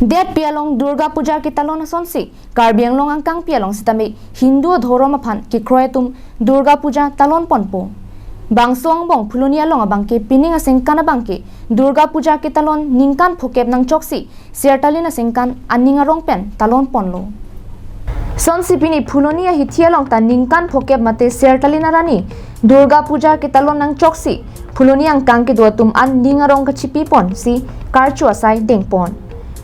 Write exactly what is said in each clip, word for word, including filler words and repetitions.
Detpi along Durga Puja ketalon asonsi Karbi Anglong angkangpi along sitame Hindu adhorom aphan kekroi atum Durga Puja talon ponpo. Bangso angbong Phuloni along abangke pining asengkan abangke Durga Puja ketalon ningkan phokep nangchoksi Sertalin asengkan aning arong pen talon ponlo. Sonsi pini Phuloni ahithi along ta ningkan phokep mate Sertalin arani Durga Puja ketalon nangchoksi Phuloni angkang kedo atum aning arong kachipi ponsi karcho asai dengpon.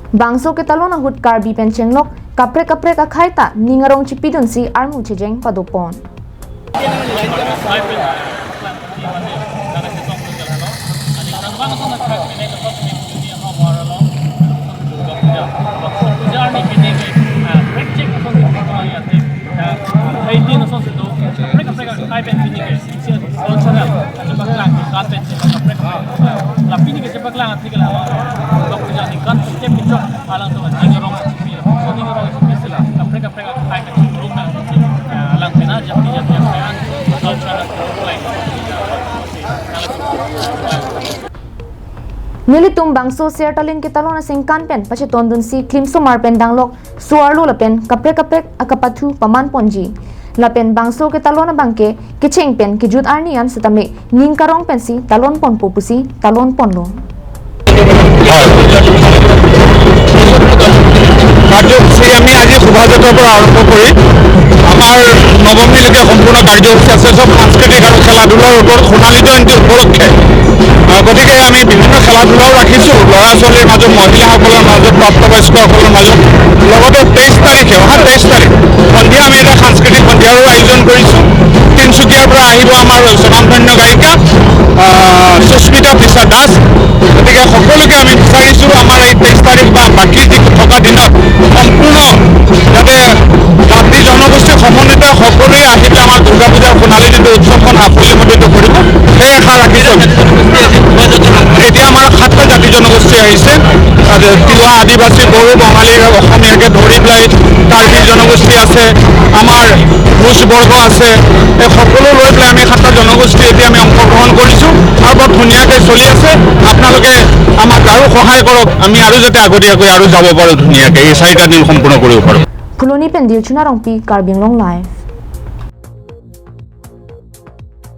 Bangso ketalon ahut Karbi pen chenglok kaprek kaprek akhei ta ning arong chipidunsi armu chejeng padopon. Nelitum bangso Sertalin ketalon asengkan pen pachetondunsi klimsomar pen danglok so-arlo lapen kaprek kaprek akapathu paman ponji. Lapen bangso ketalon abangke kecheng pen kejut arni an sitame ning karong pensi talon ponpo pusi talon ponlo. কাৰ্যসূচী আমি আজি শোভাযাত্ৰাৰ পৰা আৰম্ভ কৰি আমাৰ নৱমীলৈকে সম্পূৰ্ণ কাৰ্যসূচী আছে। চব সাংস্কৃতিক আৰু খেলা ধূলাৰ ওপৰত সোণালী জয়ন্তী উপলক্ষে। আহ, গতিকে আমি বিভিন্ন খেলা ধূলাও ৰাখিছোঁ ল'ৰা ছোৱালীৰ মাজত, মহিলাসকলৰ মাজত, প্ৰাপ্তবয়স্কসকলৰ মাজত। লগতে তেইছ তাৰিখে, অহা তেইছ তাৰিখ সন্ধিয়া আমি এটা সাংস্কৃতিক সন্ধিয়াৰো আয়োজন কৰিছোঁ। তিনিচুকীয়াৰ পৰা আহিব আমাৰ স্বনামধন্য গায়িকা, আহ, সুস্মিতা পিছা দাস। গতিকে সকলোকে আমি বিচাৰিছোঁ আমাৰ এই তেইছ তাৰিখ বা বাকী যি থকা দিনত সম্পূৰ্ণ যাতে জাতি জনগোষ্ঠী সমন্বিত সকলোৱে আহি পেলাই আমাৰ দুৰ্গা পূজাৰ সোণালী যিটো উৎসৱখন সাফল্যমণ্ডিত কৰিব, সেই আশা ৰাখিছোঁ। এতিয়া আমাৰ সাতটা জাতি জনগোষ্ঠী আহিছে, আহ, তিৱা, আদিবাসী, বড়ো, বঙালী, অসমীয়াকে ধৰি পেলাই কাৰ্বি জনগোষ্ঠী আছে, আমাৰ কোচ বৰ্গ আছে। এই সকলো লৈ পেলাই আমি সাতটা জনগোষ্ঠী এতিয়া আমি অংশগ্ৰহণ কৰিছোঁ আৰু বৰ ধুনীয়াকৈ চলি আছে। আপোনালোকে আমাক আৰু সহায় কৰক, আমি আৰু যাতে আগতীয়াকৈ আৰু যাব পাৰোঁ ধুনীয়াকৈ, এই চাৰিটা দিন সম্পূৰ্ণ কৰিব পাৰোঁ। Phuloni pen Dilchuna Rongpi, Karbi Anglong Live.